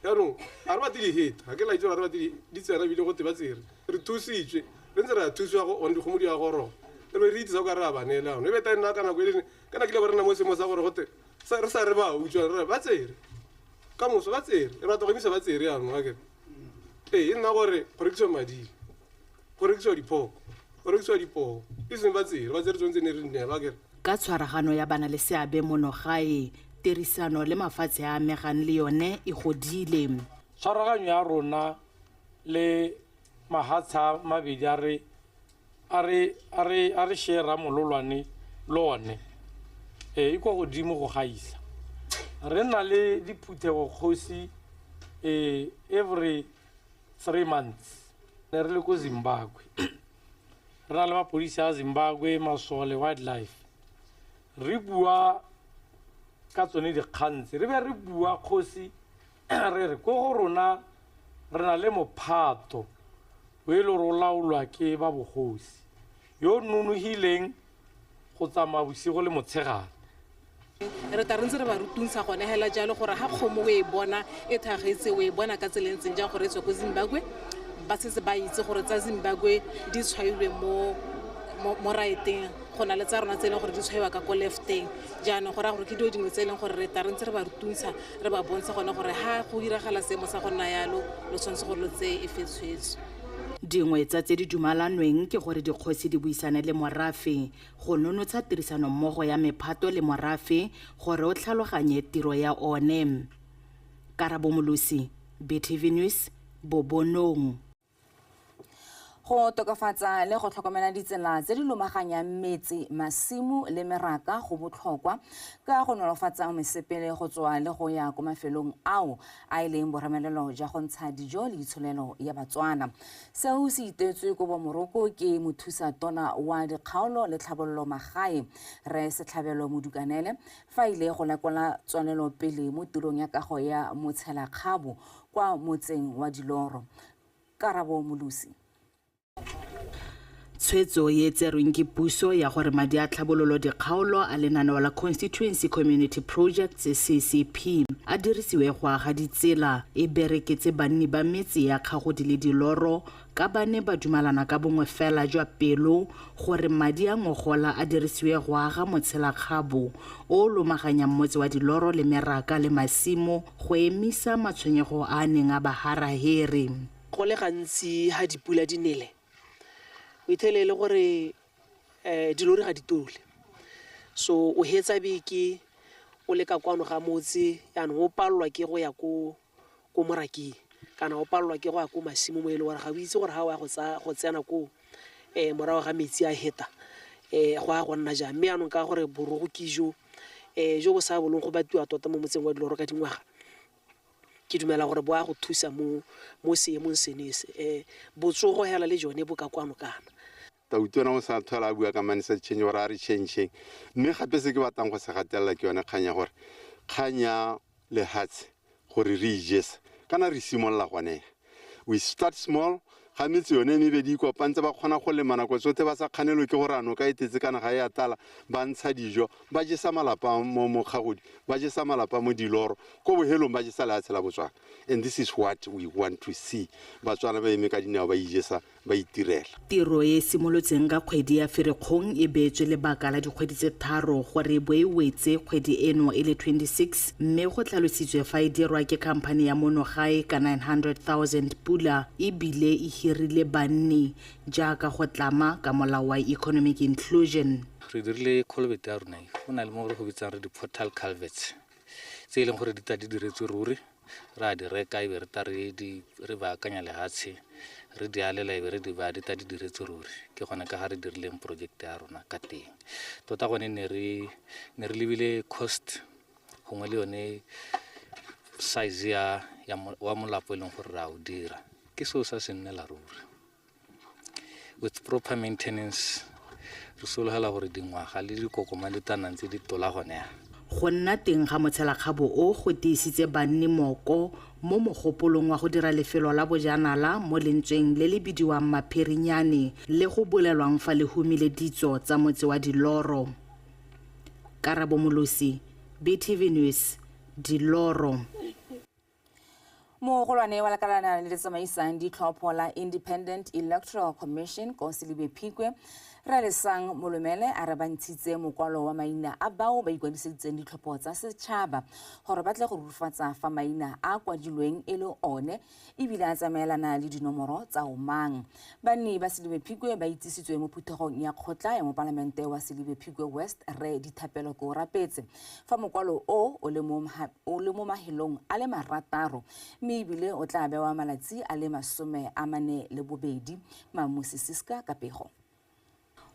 Jaanong ga re batle di heta, ga ke la itse gore ga re batle di tsena ebile gote ba tsere. Re thusitswe, re ntse re a thusiwa gone dikgomo di a goroga. Re re itse sa ka re a ba neela yone. E be ta nna ka nako e leng, ka nako ile ba re nna mo seemong sa gore gote re sa re ba utswa, re re ba tsere. Ka moso ba tsere, re batla go emisa ba tsere jaanong, akere. Ee, e nna gore go rekisiwa madila, go rekisiwa diphoko, go rekisiwa dipoo, e seng ba tsere, ba tsere tsone tse ne re di neela, akere. Ka tshwaragano ya bana le seabe mono gae, tirisano le mafatshe a amegang le yone e godile. Tshwaraganyo ya rona le mahatshe a mabedi a re share mololwane le one, e kwa godimo go gaisa. Re na le diphuthego kgosi every 3 months. Ne re le ko Zimbabwe, re na le mapodisi a Zimbabwe, masole, wildlife. Re bua ka tsone dikgang tse, re be re bua kgosi Re re ko go rona re na le mophato o e le gore o laolwa ke ba bogosi yo nonogileng go tsamaya bosigo le motshegare. Re tla re ntse re ba rutuntsha gone hela jalo gore ga kgomo o e bona e thagetse, o e bona ka tsela e ntseng jang gore e tswa ko Zimbabwe, ba setse ba itse gore tsa Zimbabwe di tshwailwe mo righteng, go na le tsa rona tse e leng gore di tshwaiwa ka ko lefteng. Jaanong go raya gore ke dilo dingwe tse e leng gore re tla re ntse re ba rutuntsha, re ba bontsha gone gore ha go diragala seemo sa go nna yalo, lo tshwanetse gore lo tseye efe tshwetso. Dingwe tsa tse di dumalanweng ke gore dikgosi di buisane le morafe go nonotsha tirisanommogo ya mephato le morafe gore o tlhaloganye tiro ya one. Karabo Molosi, BTV News, Bobonong. Go tokafatsa le go tlhokomela ditsela tse di lomaganyang metse, masimo le meraka go botlhokwa ka go nolofatsa mesepele go tswa le go ya ko mafelong ao a e leng boremelelo jwa go ntsha dijo le itsholelo ya Batswana. Seo se itetswe ko Bomoroko ke mothusa tona wa dikgaolo le tlhabololo magae Rre Setlhabelo Modukanele fa ile go lekola tswelelopele mo tirong ya kago ya motshelakgabo kwa motseng wa Diloro. Karabo Molosi. Tshwetso e tserweng ke puso ya gore madi a tlhabololo dikgaolo a lenaneo la Constituency Community Projects CCP a dirisiwe go aga ditsela e bereketse banni ba metse ya Kgagodi le Diloro ka ba ne ba dumalana ka bongwe fela jwa pelo gore madi a ngogola a dirisiwe go aga motshelakgabo o lomaganyang motse wa Diloro le meraka le masimo go emisa matshwenyego a a neng a ba harahere. Go le gantsi ha dipula di nele, o ithele le gore dilori ga di tole, so o hetsa beke o le ka kwano ga motse, jaanong o palelwa ke go ya ko morakeng kana o palelwa ke go ya ko masimo mo e leng gore ga o itse gore ga o ya go tsena ko morago ga metsi a heta go ya go nna jang. Mme jaanong ka gore borogo ke jo bo sa bolong go batiwa tota mo motseng wa Diloro ka dingwaga, ke dumela gore bo a go thusa mo seemong sene se. Botsogo hela le jone bo ka kwano kana. Tautona o sa tlhola a bua ka mindset change gore a re change-eng, mme gape se ke batlang go se gatelela ke yone kgang ya gore kgang ya lehatshe gore re ijese kana re simolola gone. We start small, ga metse yone e mebedi e kopantse ba kgona go lema nako tsotlhe ba sa kganelwe ke gore a noka e tetse kana ga e a tala, ba ntsha dijo, ba jesa malapa mo Mokgagodi, ba jesa malapa mo Diloro, ko bohelong ba jesa lehatshe la Botswana. And this is what we want to see, Batswana ba eme ka dinao ba ijesa ba itirela. Tiro e simolotseng ka kgwedi ya Ferikgong e beetswe lebaka la dikgwedi tse 3 gore bo e wetse kgwedi eno e le 26, mme go tlhalositswe fa e dirwa ke khamphane ya monogae ka 900,000 pula ebile e hirile banni jaaka go tlama ka molao wa economic inclusion. Re dirile culvert ya rona, go na le mo re go bitsang re di-portal culverts tse e leng gore di tla di diretswe ruri, re a di reka e be re ta re baakanya lehatshe, re di alela e be re di baya, di tla di diretswe ruri. Ke gone ka ga re dirileng project ya rona ka teng. Tota gone ne re lebile cost gongwe le yone size ya wa molapo e leng gore re a o dira. Ke seo sa se nnela ruri. With proper maintenance re sologela gore dingwaga le dikokoma di tla nna ntse di tola gone ya. Go nna teng ga motshelakgabo o go tiisitse banni moko mo mogopolong wa go dira lefelo la bojanala mo lentsweng le le bidiwang Maphirinyane le go bolelwang fa le humile ditso tsa motse wa Diloro. Karabo Molosi, BTV News, Diloro. Mogolwane wa lekalana le le tsamaisang ditlhopho la Independent Electoral Commission ko Selibe Phikwe, Ralesang Molomele a re ba ntshitse mokwalo wa maina a bao ba ikwadisitseng ditlhopho tsa setšhaba gore ba tle go rurifatsa fa maina a kwadilweng e le one ebile a tsamaelana le dinomoro tsa omang. Banni ba Selibe Phikwe ba itsisitswe mo phuthegong ya kgotla ya mopalamente wa Selibe Phikwe West Rre Dithapelo Keorapetse fa mokwalo o o le mo mahelong a le 6 mme ebile o tla bewa malatsi a le 42. Mamusi Siska ka pego.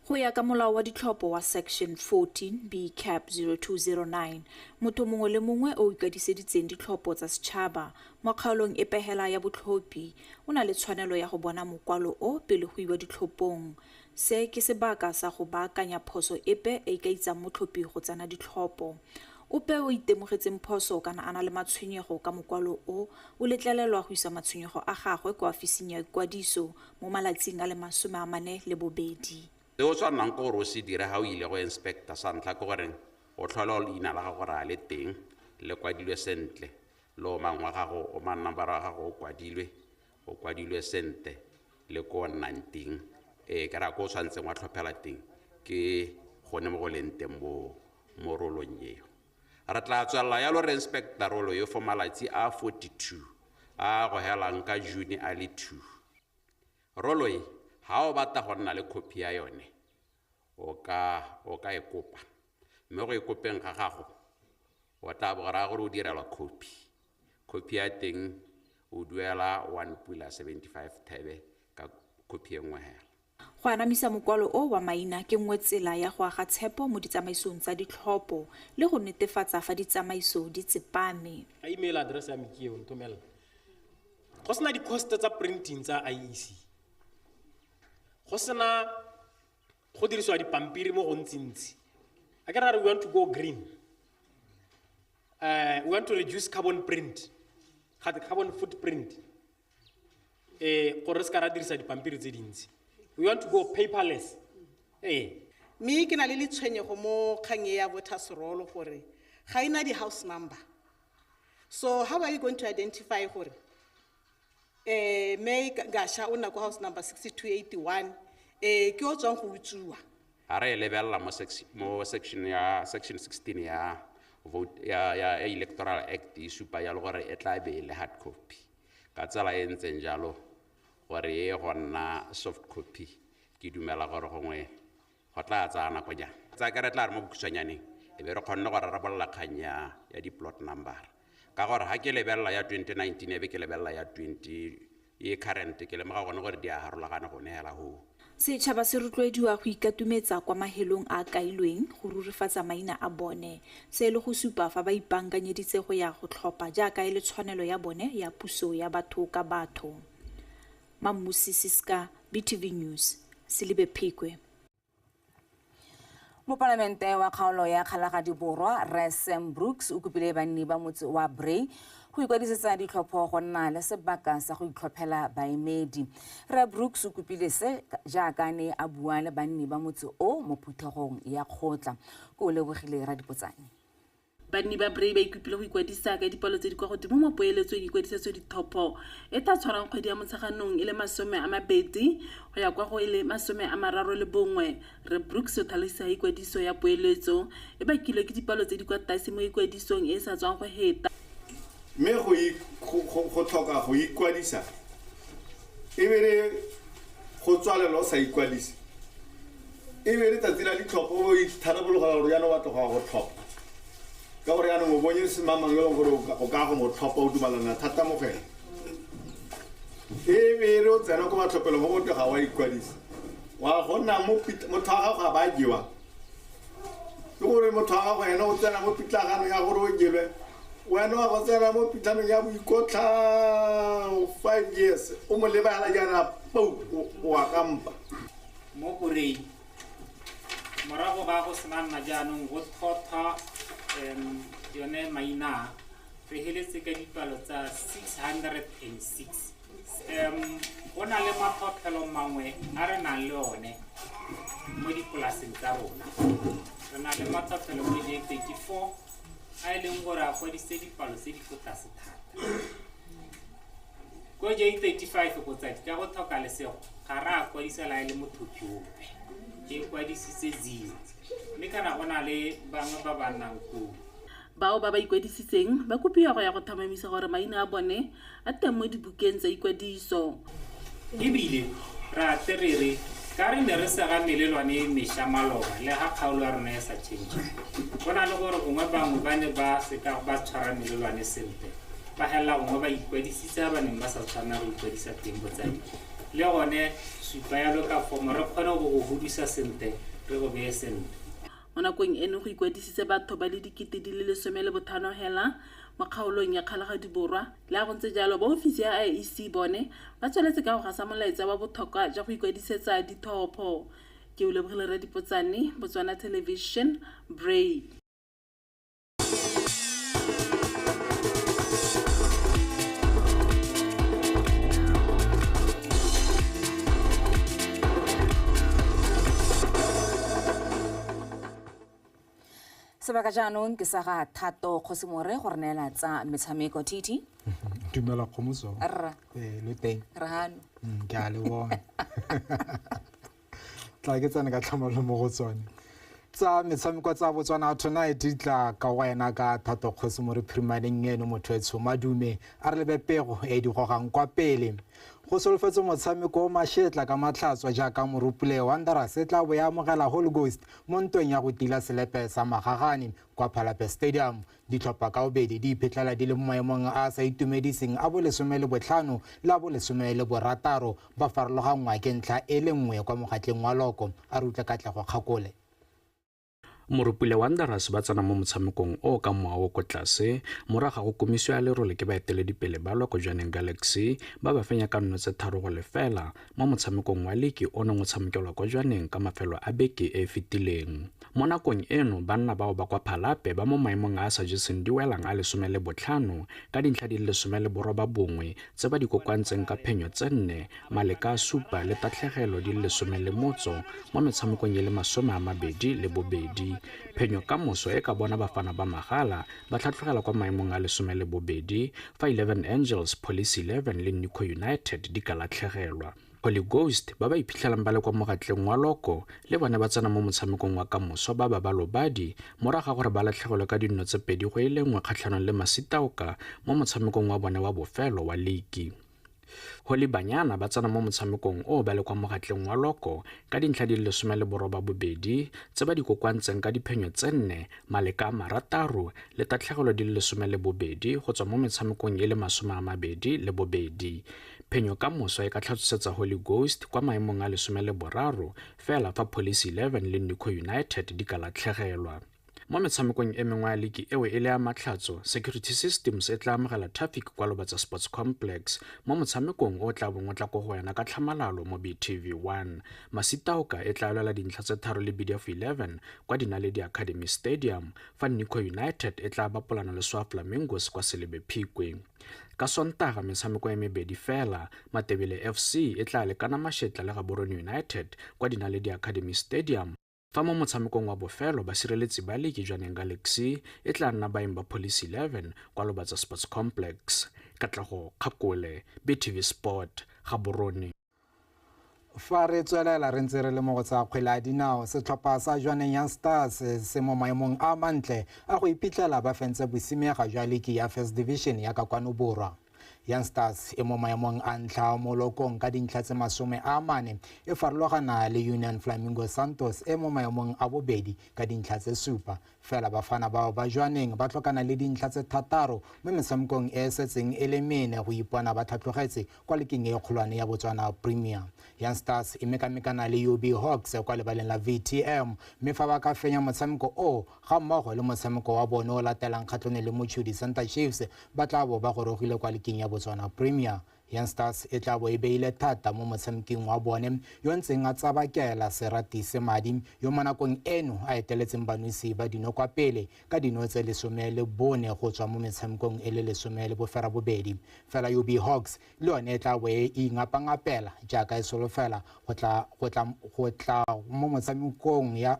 Go ya ka molao wa ditlhopho wa section 14 B cap 0209, motho mongwe le mongwe o ikwadisitseng ditlhopho tsa setšhaba mo kgaolong e pehela ya botlhophi o na le tshwanelo ya go bona mokwalo o pele go iwa ditlhophong. Se ke sebaka sa go baakanya phoso epe e ka itsang motlhophi go tsena ditlhopho. Ope o itemogetseng phoso kana a na le matshwenyego ka mokwalo o, o letlelelwa go isa matshwenyego a gagwe kwa ofising ya ikwadiso mo malatsing a le 42. Se o tshwannang ke gore o se dire ga o ile go inspector sa ntlha ke goreng o tlhole leina la gago gore a le teng le kwadilwe sentle, le omang wa gago, omang number wa gago o kwadilwe, o kwadilwe sentle le ko o nnang teng. Ke raya ko o tshwanetseng wa tlhophela teng ke gone mo go leng teng mo rolong eo. Re tla tswelela yalo re inspector rolo yo for malatsi a 42 a go helang ka June a le 2. Rolo e ha o batla go nna le copy ya yone o ka e kopa, mme go e kopeng ga gago o tla bo raya gore o direlwa copy. Copy ya teng o duela 1.75 thebe ka copy e nngwe hela. Go anamisa mokwalo o wa maina ke nngwe tsela ya go aga tshepo mo ditsamaisong tsa ditlhopho le go netefatsa fa ditsamaiso di tsepame. A email address ya me ke eo, nthomela. Go sena di-cost tsa printing tsa IEC. Go sena go dirisiwa dipampiri mo gontsintsi. A ke ra re we want to go green. We want to reduce carbon print. Carbon footprint. Gore re se ka ra dirisa dipampiri tse dintsi. We want to go paperless. Mme ke na le letshwenyego mo kgang e ya voters roll gore ga ena di-house number. So how are you going to identify gore May Gasha o nna ko house number 6281 ke o tswang go utswiwa? Ha re e lebelela mo section ya section 16 ya vote ya Electoral Act e supa jalo gore e tla be e le hard copy. Ka tsela e ntseng jalo gore e go nna soft copy ke dumela gore gongwe go tla tsaya nako jang. Tsa ke re tla re mo bokhutshwanyaneng e be re kgonne go rarabolola kgang ya di-plot number. Ka gore ha ke lebelela ya 2019 e be ke lebelela ya 20 e current ke lemoga gone gore di a harologana gone hela ho. Setšhaba se rotloediwa go ikatumetsa kwa mahelong a kailweng go rurifatsa maina a bone. Se le go supa fa ba ipaakanyeditse go ya go tlhopha jaaka e le tshwanelo ya bone ya puso ya batho ka batho. Mammusi Siska, BTV News, Selibe Phikwe. Mopalamente wa kgaolo ya Kgalagadi Borwa, Rre Sam Brooks, o kopile banni ba motse wa Bray go ikwadisetsa ditlhopho go nna le sebaka sa go itlhophela baemedi. Rre Brooks o kopile se jaaka ne a bua le banni ba motse o mo phuthegong ya kgotla. Ko o lebogile Radipotsane. Banni ba Bray ba ikopile go ikwadisa ka dipalo tse di kwa godimo mo poeletsong ikwadisetso dithopo e tla tshwarang kgwedi ya Motsheganong e le 20 go ya kwa go e le 31. Rre Brooks o tlhalosa ikwadiso ya poeletso e bakilwe ke dipalo tse di kwa tlase mo ikwadisong e e sa tswang go heta. Mme go tlhoka go ikwadisa e be re go tswalela o sa ikwadise e be re tsatsi la ditlhopho o itharabologa gore jaanong wa tloga go tlhopha. Ka gore jaanong o bonye semamang yo e leng gore o ka go mo tlhopha o dumalana thata mo go ena. E be re o tsena ko matlhopelong go botwe ga wa ikwadisa. Wa go nna mo motho wa gago ga ba jewa. Ke gore motho wa gago ena o tsena mo pitlaganong ya gore o jelwe. Wena wa go tsena mo pitlanong ya boikotlhao 5 years o mo lebala jaana pau o a kampa. Mo Bray morago ga go sena nna jaanong go tlhotlha yone maina re heletse ka dipalo tsa 606. Go na le matlhotlhelo mangwe a re nang le one mo dipolaseng tsa rona. Re na le matlhotlhelo mo J34 a e leng gore a kwadisitse dipalo tse di ko tlase thata. Ko J35 botsadi ka go tlhoka lesego ga re a kwadisa la e le motlhophi ope, e kwadisitse 0, mme kana go na le bangwe ba ba nnang koo. Bao ba ba ikwadisitseng ba kopiwa go ya go tlhomamisa gore maina a bone a teng mo dibukeng tsa ikwadiso. Ebile re a tle re re ka re ne re sega melelwane e mešwa maloba le ga kgaolo ya rona e sa change. Go na le gore gongwe bangwe ba ne ba seka ba tshwara melelwane sentle, ba helela gongwe ba ikwadisitse ba neng ba sa tshwanela go ikwadisa teng botsadi. Le gone supa yalo ka fomo re kgone go go godisa sentle re go beye sentle. Mo nakong eno go ikwadisitse batho ba le 15,000 hela mo kgaolong ya Kgalagadi Borwa. Le ha go ntse jalo ba ofisi ya IEC bone ba tsweletse ka go gasa molaetsa wa botlhokwa jwa go ikwadisetsa ditlhopho. Ke o lebogile Radipotsane, Botswana Television, Bray. Sebaka jaanong ke sa ga Thato Kgosimore go re neela tsa metshameko. TT. Dumela Kgomotso. Rra. Ee, lo teng. Re hano. Ke a le bona. Tla ke tsene ka tlhamallo mo go tsone. Tsa metshameko tsa Botswana Tonight di tla ka wena ka Thato Kgosimore phirimaneng eno motho etsho madume a re lebe pego e di gogang kwa pele. Go solofetse motshameko o mashetla ka matlhatswa jaaka Morupule Wanderers e tla bo ya amogela Holy Ghost mo ntweng ya go tila selepe sa Magagane kwa Phalape Stadium. Ditlhopha ka bobedi di iphitlhela di le mo maemong a a sa itumediseng a bo 15 le a bo 16, ba farologanngwa ke ntlha e le nngwe kwa mogatleng wa loko. A re utlwe Katlego Kgakole. Morupule Wanderers ba tsena mo motshamekong o ka mowa o ko tlase morago ga go komisiwa lerole ke baeteledipele ba lwa ko Jwaneng Galaxy ba ba fenya ka 3-0 mo motshamekong wa liki o neng o tshamekelwa kwa Jwaneng ka mafelo a beke e e fetileng. Mo nakong eno banna bao ba kwa Phalape ba mo maemong a a sa jeseng di welang a 15 ka dintlha di le 19 tse ba di kokoantseng ka phenyo tse 4, maleka a 7 le tatlhegelo di le 18 mo metshamekong e le 22. Phenyo ka moso e ka bona bafana ba magala ba tlhatlhogela kwa maemong a 12 fa 11 Angels, Police 11 le Nico United di ka latlhegelwa. Holy Ghost ba ba iphitlhelang ba le kwa mogatleng wa loko le bone ba tsena mo motshamekong wa kamoso ba ba lobadi morago ga gore ba latlhegelwe ka 2-1 kgatlhanong le Masitaoka mo motshamekong wa bone wa bofelo wa liki. Holy Banyana ba tsena mo motshamekong o ba le kwa mogatleng wa loko ka dintlha di le 18 tse ba di kokoantseng ka diphenyo tse 4, maleka a 6 le tatlhegelo di le 12 go tswa mo metshamekong e le 22. Phenyo ka moso e ka tlhatlosetsa Holy Ghost kwa maemong a 13 fela fa Police 11 le Nico United di ka latlhegelwa. Mo metshamekong e mengwe ya liki eo e le ya matlhatso, Security Systems e tla amogela Traffic kwa Lobatsa Sports Complex mo motshamekong o tla bong o tla ko go wena ka tlhamalalo mo BTV1. Masitaoka e tla lwela dintlha tse 3 le BDF 11 kwa Dinaledi Academy Stadium, fa Nico United e tla bapolana le Swa Flamingos kwa Selebe Phikwe. Ka Sontaga metshameko e mebedi fela, Matebele FC e tla lekana mashetla le Gaborone United kwa Dinaledi Academy Stadium. Fa mo motshamekong wa bofelo basireletsi ba liki Jwaneng Galaxy e tla nna baeng ba Police 11 kwa Lobatsa Sports Complex. Katlego Kgakole, BTV Sport, Gaborone. Fa re tswelela re ntse re le mo go tsa kgwele ya dinao, setlhopha sa Jwaneng Young Stars se mo maemong a mantle a go iphitlhela ba fentse bosimega jwa liki ya First Division ya ka kwano borwa. Young Stars e mo maemong a ntlha mo lokong ka dintlha tse 40, e farologana le Union Flamingo Santos e mo maemong a bobedi ka dintlha tse 7. Fela bafana bao ba Jwaneng ba tlhokana le dintlha tse 6 mo metshamekong e setseng e le 4 go ipona ba tlhatlogetse kwa leking e kgolwane ya Botswana Premier. Young Stars e mekamekana le UB Hawks kwa lebaleng la VTM, mme fa ba ka fenya motshameko o ga mmogo le motshameko wa bone o latelang kgatlhanong le Mochudi Center Chiefs, ba tla bo ba gorogile kwa leking ya Botswana Premier. Young Stars e tla bo e beile thata mo motshameking wa bone yo ntseng a tsabakela Serati Madi yo mo nakong eno a eteletseng banosi ba dino kwa pele ka dino tse 14 go tswa mo metshamekong e le 18. Fela UB Hawks le yone e tla bo e ingapangapela jaaka e solofela go tla mo motshamekong ya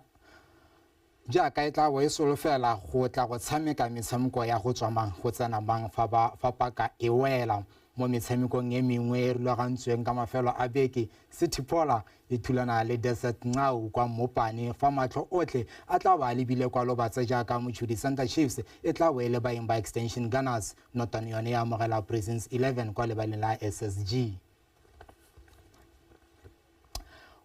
jaaka e tla bo e solofela go tla go tshameka metshameko ya go tswa mang go tsena mang fa paka e wela. Mo metshamekong e mengwe e rulagantsweng ka mafelo a beke, City Pola e thulana le Desert Ngau kwa Mopane, fa matlho otlhe a tla ba lebile kwa Lobatse jaaka Mochudi Center Chiefs e tla bo e le baeng ba Extension Gunners. Northern yone e amogela Prisons 11 kwa lebaleng la SSG.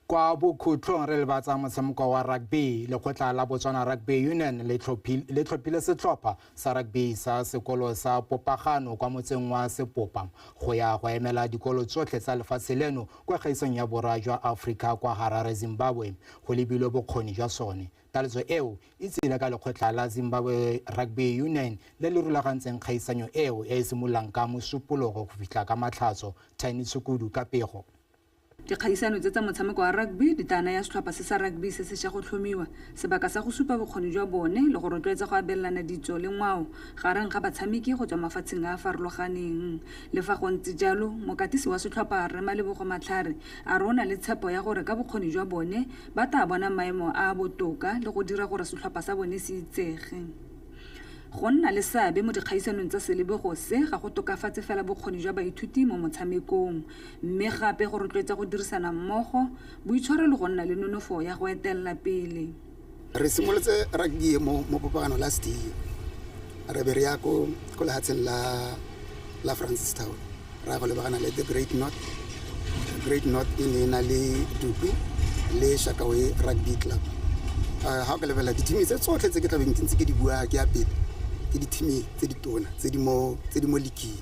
Kwa bokhutlong re lebatsa motshameko wa rugby, lekgotla la Botswana Rugby Union le tlhophile setlhopha sa rugby sa sekolo sa Popagano kwa motseng wa Sepopa go ya go emela dikolo tsotlhe tsa lefatshe leno kwa kgaisong ya borwa jwa Afrika kwa Harare, Zimbabwe, go lebilwe bokgoni jwa sone. Taletso eo e tsile ka lekgotla la Zimbabwe Rugby Union le le rulagantseng kgaisanyo eo e e simololang ka Mosupologo go fitlha ka Matlhatso. Tiny Tshukudu ka pego. Dikgaisano tse tsa motshameko wa rugby di tla naya setlhopha se sa rugby se sešwa go tlhomiwa sebaka sa go supa bokgoni jwa bone le go rotloetsa go abelana ditso le ngwao gareng ga batshameki go tswa mafatsheng a a farologaneng. Le fa go ntse jalo, mokatisi wa setlhopha Rre Malebogo Matlhare a re o na le tshepo ya gore ka bokgoni jwa bone ba tla bona maemo a a botoka le go dira gore setlhopha sa bone se itsege. Go nna le seabe mo dikgaisanong tsa selebego se ga go tokafatse fela bokgoni jwa baithuti mo motshamekong, mme gape go rotloetsa go dirisana mmogo, boitshwaro le go nna le nonofo ya go etelela pele. Re simolotse rugby e mo Popagano last year. Re be re ya ko lefatsheng la Francistown. Ra go lebagana le the Great North. Great North e ne e na le Dukwi le Shakawe Rugby Club. Ha o ka lebelela dithimi tse tsotlhe tse ke tlabeng ke ntse ke di bua ke ya pele, ke dithimi tse di tona tse di mo league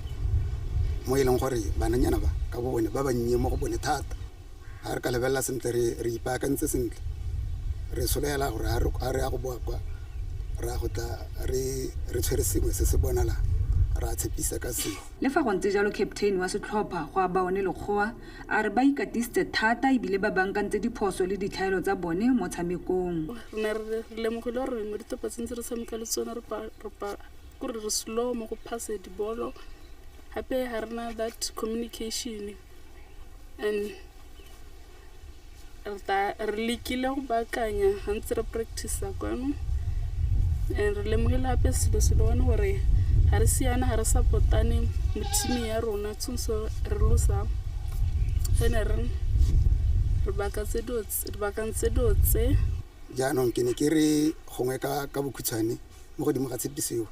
mo e leng gore bananyana ba ka bo bone ba bannye mo go bone thata. Ha re ka lebelela sentle re ipaakantse sentle, re solela gore ha re ya go boa kwa re ya go tla re tshwere sengwe se se bonalang, ra tshepisa ka seo. Le fa go ntse jalo, captain wa setlhopha go Abaone Lekgowa a re ba ikatisitse thata ebile ba bankantse diphoso le ditlhaelo tsa bone mo tshamekong. Re ne re lemogile gore mo ditopatsheng tse re tshameka le tsone re re slow mo go pass-e dibolo, gape ga rena that communication and re lekile go baakanya ga ntse re practice-a kwano. And re lemogile gape selo se le one gore ga re siana, ga re support-ane mo team ya rona, tshwanetse re losa ene re baakantse dilo tse. Jaanong ke ne ke re gongwe ka bokhutshwane mo godimo ga tshepiso eo,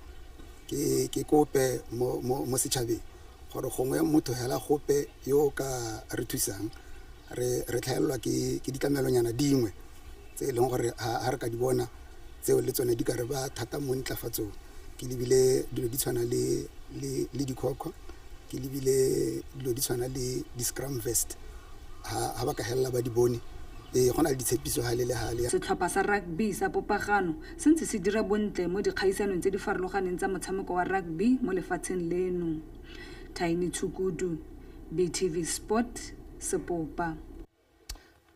ke kope mo setšhabeng gore gongwe motho hela gope yo o ka re thusang, re tlhaelelwa ke ditlamelonyana dingwe tse e leng gore ha re ka di bona tseo le tsone di ka re ba thata mo ntlafatsong. Ke lebile dilo di tshwana le dikhokho, ke lebile dilo di tshwana le di-scrum vest, ha ba ka helela ba di bone. Go na le ditshepiso hale le hale. Setlhopha sa rugby sa Popagano se ntse se dira bontle mo dikgaisanong tse di farologaneng tsa motshameko wa rugby mo lefatsheng leno. Tiny Tshukudu, BTV Sport, Sepopa.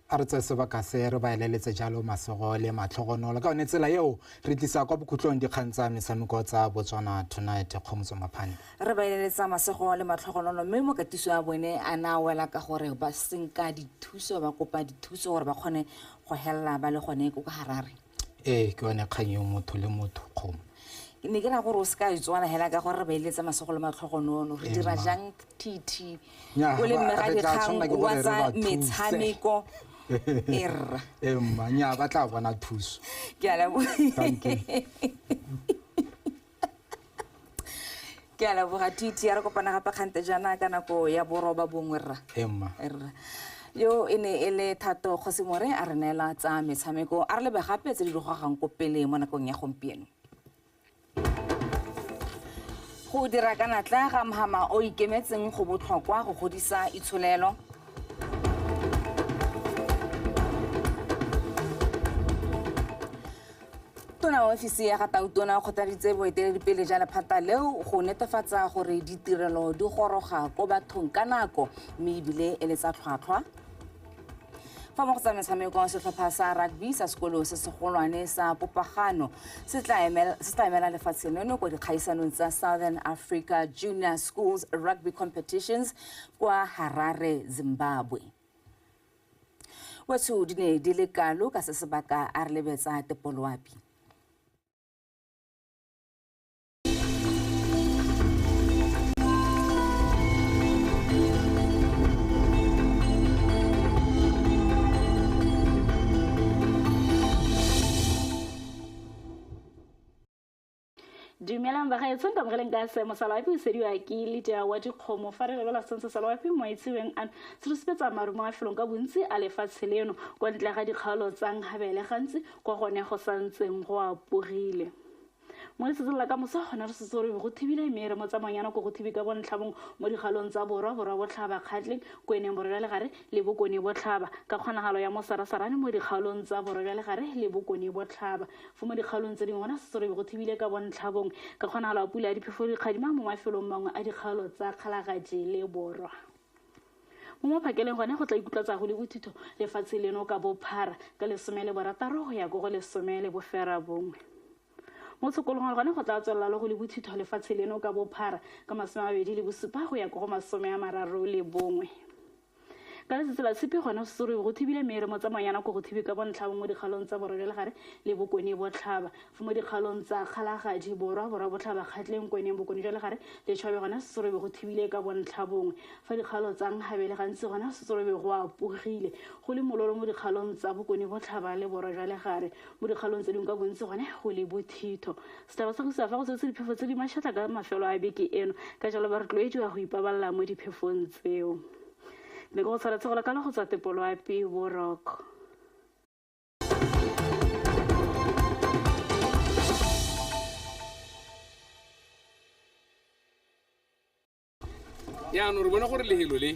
A re tseye sebaka se re ba eleletse jalo masego le matlhogonolo. Ka yone tsela eo re tlisa kwa bokhutlong dikgang tsa metshameko tsa Botswana Tonight. Kgomotso Maphane. Re ba eleletsa masego le matlhogonolo, mme mokatiso wa bone a na wela ka gore ba senka dithuso, ba kopa dithuso gore ba kgone go helela ba le gone ko ka Harare. Ee, ke yone kgang eo, motho le motho kgomo. Ke ne ke ra gore o se ka itswala hela ka gore re ba eletsa masego le matlhogonolo. Re dira jang TT o le mme ga dikgang wa tsa metshameko. Erra. Emma, nya ba tla bona thuso. Ke a leboga. Ke a leboga TT, ya re kopana gape kgante jaana ka nako ya 9:30 rra. Emma. Erra. Yo e ne e le Thato Kgosimore a re neela tsa metshameko, a re lebe gape tse di logagang ko pele mo nakong ya gompieno. Go dira ka natla ga mhama o ikemetseng go botlhokwa go godisa itsholelo. Tona wa ofisi ya ga Tautona o kgothaditse boeteledipele jwa lephata leo go netefatsa gore ditirelo di goroga ko bathong ka nako mme ebile e le tsa tlhwatlhwa. Fa mo go tsa metshameko, setlhopha sa rugby sa sekolo se segolwane sa Popagano se tla emela lefatshe leno ko dikgaisanong tsa Southern Africa Junior Schools Rugby Competitions kwa Harare, Zimbabwe. Wetso di ne di le kalo ka se sebaka a re lebetsa tepoloapi. Dumelang bagaetsho, nkamogeleng ka seemo sa loapi o sediwa ke letea wa dikgomo. Fa re lebela setshwantsho sa loapi mo itseweng ano se re supetsa marumo a mafelong ka bontsi a lefatshe leno kwa ntle ga dikgaolo tsa Nkgabele, gantsi kwa gone go santseng go apogile. Mo letsatsing la ka moso gone re setse re be go thibile mme re mo tsamayana ko go thibe ka bontlhabong mo dikgaolong tsa borwa, borwa botlhaba, Kgatleng, Kweneng, borwa jwa legare le bokone botlhaba, ka kgonagalo ya mosarasarane mo dikgaolong tsa borwa jwa legare le bokone botlhaba. Fo mo dikgaolong tse dingwe gona setse re be go thibile ka bontlhabong ka kgonagalo ya pula ya diphefo dikgadima mo mafelong mangwe a dikgaolo tsa Kgalagadi le Borwa. Mo maphakeleng gone go tla ikutlwatsa go le bothitho lefatshe leno ka bophara ka 16 go ya ko go 19. Mo tshokologong gone go tla tswelela le go le bothitho lefatshe leno ka bophara ka 27 go ya ko go 31. Ka letsatsi la tshipi gone sesore go thibile mere mo tsamayana ko go thibe ka bontlha mo dikgaolong tsa borwa jwa legare le bokone botlhaba. Fa mo dikgaolong tsa Kgalagadi borwa, borwa botlhaba, Kgatleng, Kweneng, bokone jwa legare le Chobe gone sesore go thibile ka bontlha bongwe. Fa dikgaolo tsa Nkgabele gantsi gone sesore go apogile go le mololo mo dikgaolong tsa bokone botlhaba le borwa jwa legare. Mo dikgaolong tse dingwe ka bontsi gone go le bothitho. Setšhaba sa go isa fa go tswetse diphefo tse di mašatla ka mafelo a beke eno, ka jalo ba rotloediwa go ipabalela mo diphefong tseo. Ne ke go tshwanetse go lekala go tswa tepoloapi boroko. Jaanong re bona gore lehelo le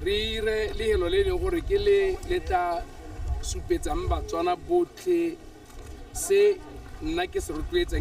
re ire lehelo le e leng gore ke le le tla supetsang Batswana botlhe se nna ke se rotloetsang.